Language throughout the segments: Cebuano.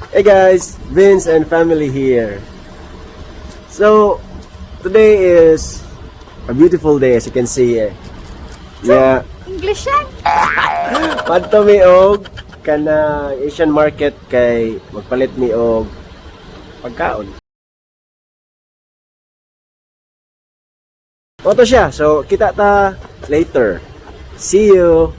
Hey guys, Vince and family here. So, today is a beautiful day, as you can see. Eh. Yeah, English yan. Padto mi og kana Asian market kay magpalit mi og pagkaon. Oto siya. So, kita ta later. See you.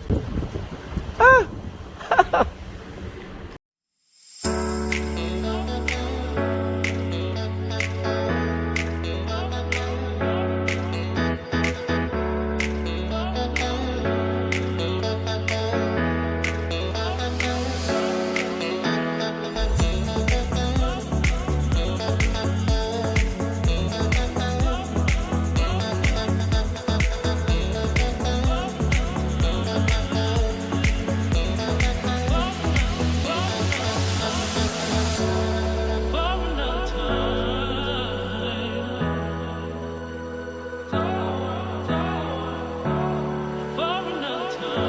For another time.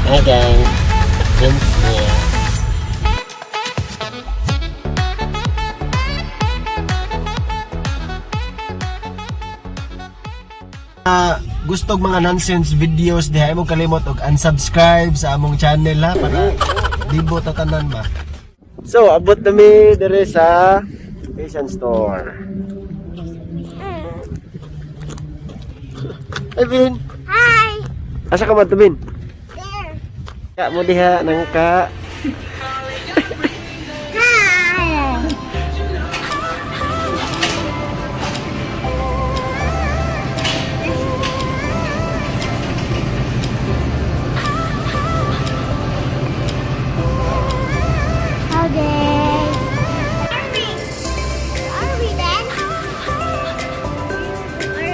Hi guys, Vince here. Gustog mga nonsense videos diha, imong kalimot og unsubscribe sa among channel ha, para di mo tatanan ba. So, abot na mi dire sa Asian store. Ay, Vin. Hi. Asa ka man to, Vin? There. Ka mo diha nang ka. Hi. Okay. Are we? Are we then?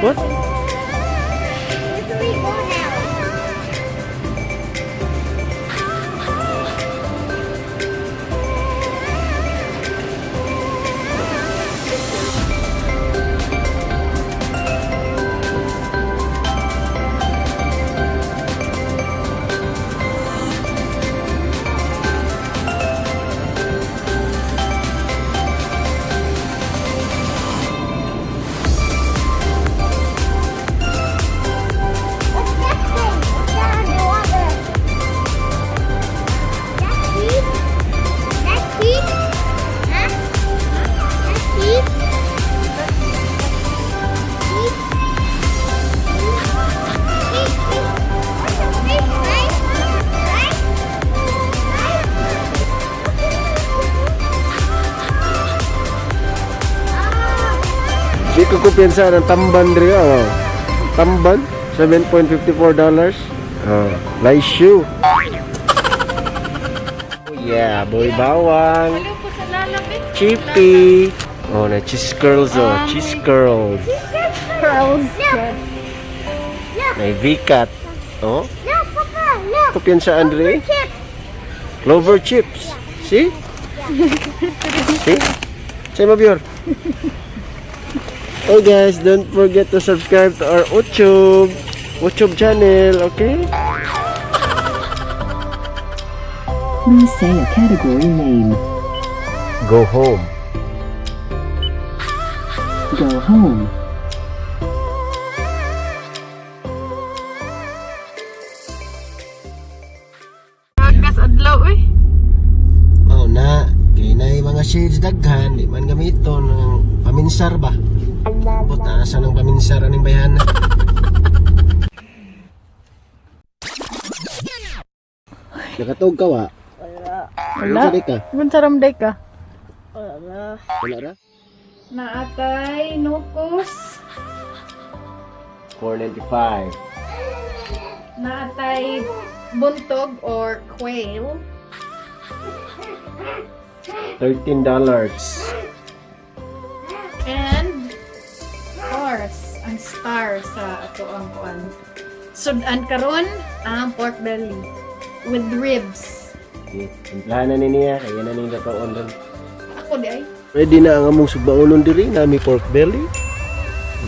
What? Where do we go now? What's that thing? What's that underwater? That sheep? That sheep? Huh? That sheep? Sheep? Sheep, sheep. That's a fish, right? Right? Right? Ah. Di ko kumpiyansa ng tamban diri oh. Tamban $7.54. Oh, nice shoe. Oh yeah, boy bawang. Hello po sa lalabit. Chippy. Oh, na cheese curls oh, cheese curls. Curls. Look. Look. May V-cut. Oh, Look, Papa. Look. kumpiyansa Andre. Chips. Clover chips. See? See? Say mo, Bior. Hey guys, don't forget to subscribe to our YouTube channel, okay? Please say a category name. Go home. Go home. Agas adlaw eh. Oh na, kay na mga shades daghan, di man gamiton ng paminsar ba? Puta, asa ng paminsar aning bayhana? Nakatog ka wa? Wala. Wala. Ka? Gunsaramday ka. Wala ra? Naatay, nukos. 495. Naatay buntog or quail. $13. And of course, ang star sa ato ang kwan. Sudan karon ang pork belly with ribs. Sige, timplahan na ni niya kaya na ning latoon ron. Ako di ay. Ready na ang among sugbaonon diri, nami pork belly.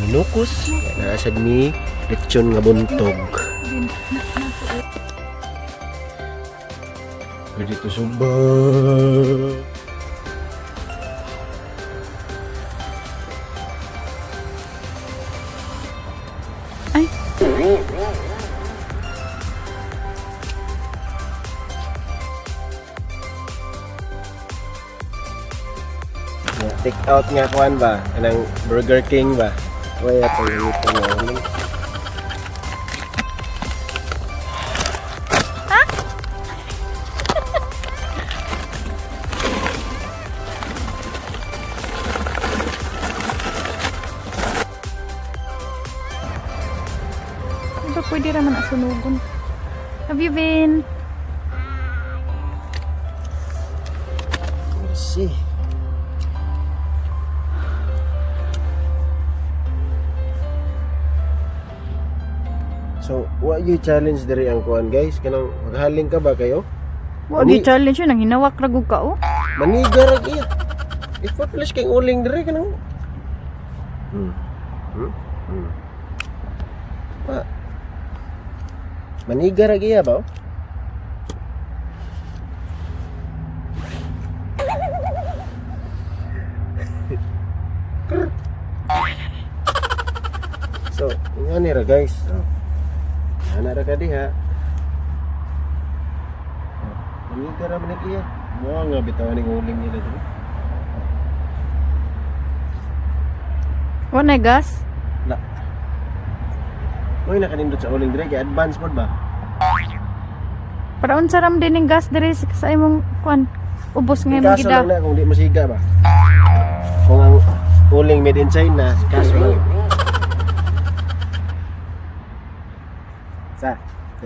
Minukos, naasad mi lechon nga buntog. Ready to sugba. Ay. Yeah, take out nga kuan ba? Kanang Burger King ba? Way ato yung ito nga uling. Diba pwede raman na sunugon? Have you been? Merci. So, what you challenge diri ang kuan guys? Kanang maghaling ka ba kayo? Wa Ani- gi challenge yun, ang hinawak ra gud ka oh. Maniga ra iya. Effortless kay uling diri kanang. Pa. Maniga ra iya ba? Oh? So, nga ni ra guys. Oh. Ana ra ka diha. Oh, maniga ra man iya. Mo nga bitawan ning uling nila diri. Wa na gas. La. Uy, nakanindot sa uling dire kay advance pod ba? Para unsa ram din ning gas diri sa imong kuan. Ubos nga imong Kaso gida. lang na kung di masiga ba. Kung ang uling made in China, kaso lang. Sa,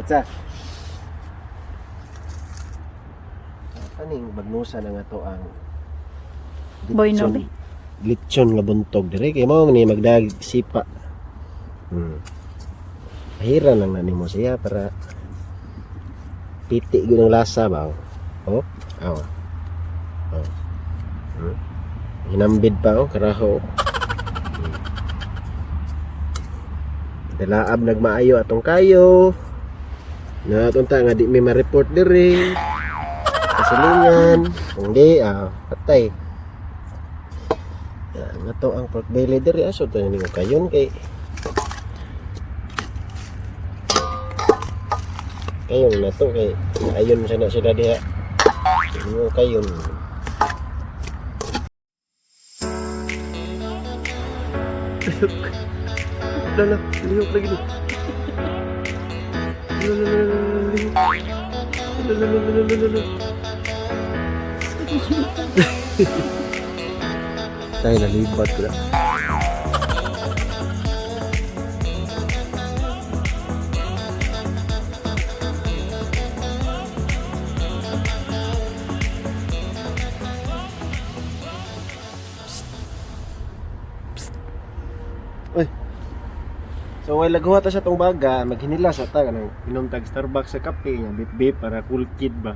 sa. Kaning bagnusa na nga to ang Boy, no, be. Litson nga buntog dire kay mao ni magdag sipa. Hira lang na nimo siya para piti gyud ang lasa ba. Oh, awa. Oh. Hinambid pa oh, karaho. Dalaab nagmaayo atong kayo. Natunta nga di mi ma-report diri. Kasilingan. Kung di, patay. Nga to ang pork belly diri aso to ni kayon kay kayon na to kay ayon sa na sila diha. Ingo kayon. Lala, lihok lagi ni. Lala, lala, lihok. Lala, lala, lala, lala. Tayo nalibat ko na. Uy. So while naghuwa ta sa tong baga, maghinila sa ta kanang inom tag Starbucks sa kape nga bip bip para cool kid ba.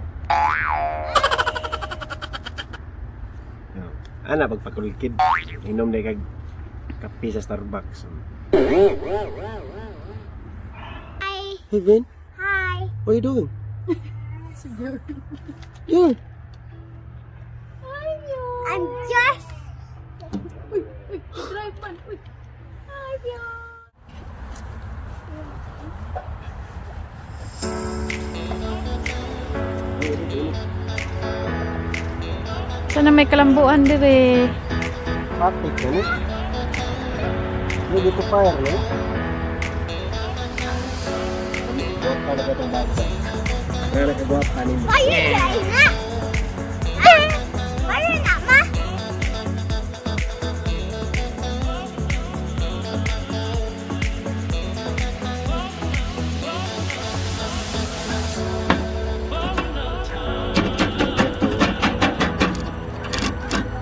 No. Ana pagpa cool kid, inom day kag kape sa Starbucks. Hi. Hey Ben, Hi. what are you doing? Yeah. I'm just Drive man. Uy. Hi, Bjorn. Sana may kalambuan diri. Patik na ni. Ready to fire, no? Guwapa na ba itong baga? Kaya nakagwapa ni mo. Fire na. Ah, fire na, ma.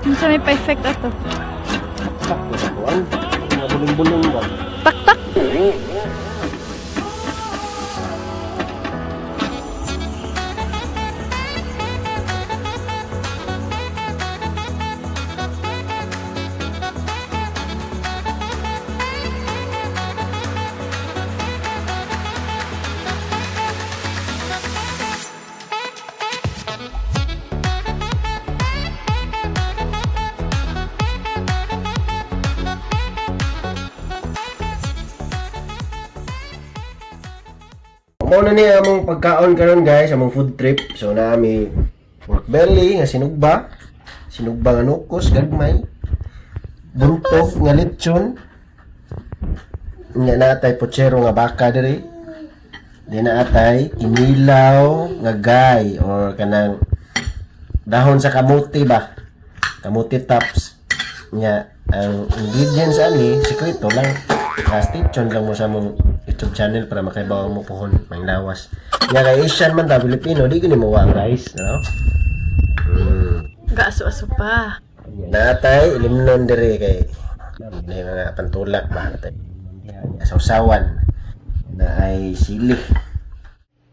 Unsa may pa-effect ato? Tak ko sa kuwan. Mga bulong-bulong ba? Tak tak. mao na ni among pagkaon karon, guys, among food trip. So naa mi pork belly nga sinugba, sinugba nga nukos gagmay, buntog nga lechon. Nga natay pochero nga baka diri. Di na atay kinilaw nga gay or kanang dahon sa kamuti ba? Kamuti tops. Nga ang ingredients ani sekreto lang. Stay tuned lang mo sa among YouTube channel para makaibaw mo puhon manglawas. Nga kay Asian man ta, Pilipino, di gani mo ang rice, no? Gaaso-aso pa. Natay ilimnon diri kay na yung mga pantulak ba, natay sawsawan na ay sili.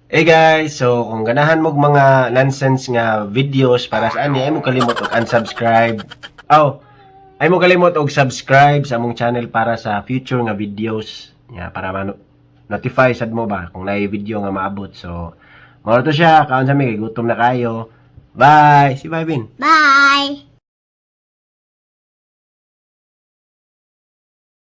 Hey guys, so kung ganahan mo og mga nonsense nga videos para sa ani, ay mo kalimot og unsubscribe. Oh, ay mo kalimot og subscribe sa among channel para sa future nga videos. Ya, para mano notify sad mo ba kung naay video nga maabot. So, mao to siya, kaon sa mi kay gutom na kayo. Bye. Si bye, Bin. Bye.